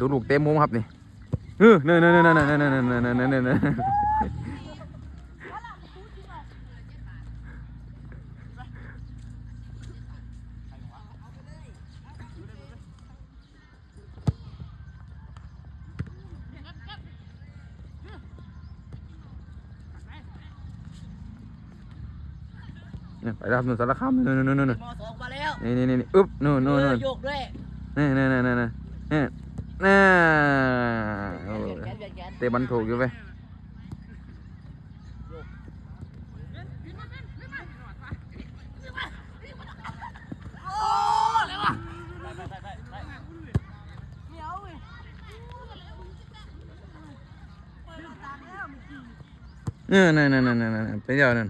ໂຕລູກເຕະມຸມຄັບນີ້. ເອີ ນັ້ນໆໆໆໆໆໆໆ ນີ້ໄປແລ້ວ ໜຸ່ນສາລະຄາມ ໜຸ່ນໆໆໆ ມ.ສອງ ມາແລ້ວ ນີ້ໆໆ ອຶບ ໜຸ່ນໆໆ ເອີ ໂຍກດ້ວຍ ນີ້ໆໆໆ ນີ້ ນີ້ ນີ້ ໂອ້ ແຂນ ແຂນ ແຂນ ເຕະບອນຖືກຢູ່ເວີຍ. ເອີ ນັ້ນໆໆໆ ໄປແລ້ວນັ້ນ.